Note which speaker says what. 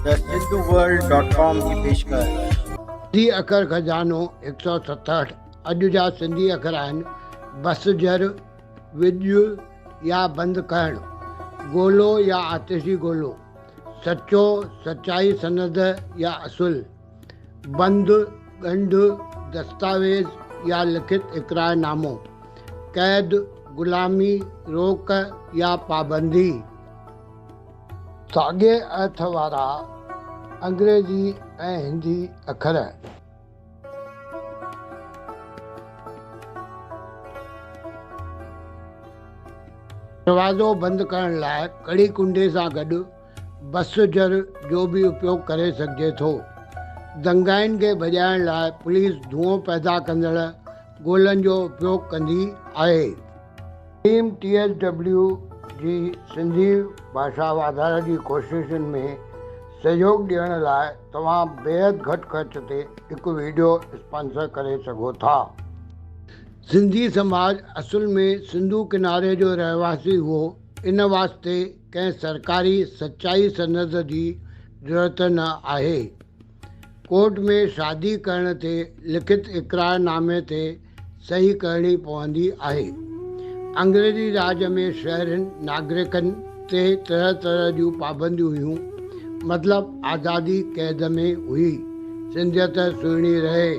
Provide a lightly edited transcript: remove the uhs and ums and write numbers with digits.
Speaker 1: The Sindhu world dot com جي پيشڪش.
Speaker 2: سنڌي اکر خزانو 167 اڄ جا سنڌي اکر آهن، بس جر، وڄ يا بند ڪرڻ، گولو يا آتشي گولو، سچو، سچائي سند يا اصل، بند، ڳنڍ، دستاويز يا لکت اقرار نامو، قيد، غلامي، روڪ يا پابندي. ساڳئي ارٿ وارا انگريزي ۽ هندي اکر. دروازو بند ڪرڻ لاء ڪڙي ڪنڊي سان گڏ بس جر جو به اپيوگ ڪري سگهجي ٿو. دنگائين کي ڀڄائڻ لاء پوليس دونهون پيدا ڪندڙ گولن جو اپيوگ ڪندي آهي. ٽيم ٽي ايس ڊبليو جي سنڌي ڀاشا واڌاري جي ڪوششن ۾ سهيوڳ ڏيڻ لاء توهان بيحد گهٽ خرچ تي هڪ وڊيو اسپانسر ڪري سگهو ٿا. سنڌي سماج اصل ۾ سنڌو ڪناري جو رهواسي هئو، ان واسطي ڪنهن سرڪاري سچائي سند جي ضرورت نه آهي. ڪورٽ ۾ شادي ڪرڻ تي لکت اقرار نامي تي صحيح ڪرڻي پوندي آهي. انگريزي راڄ ۾ شهرين، ناگرڪن، تي طرح طرح جون پابنديون هيون، مطلب آزادي قيد ۾ هئي. سنڌيت سهڻي رهي.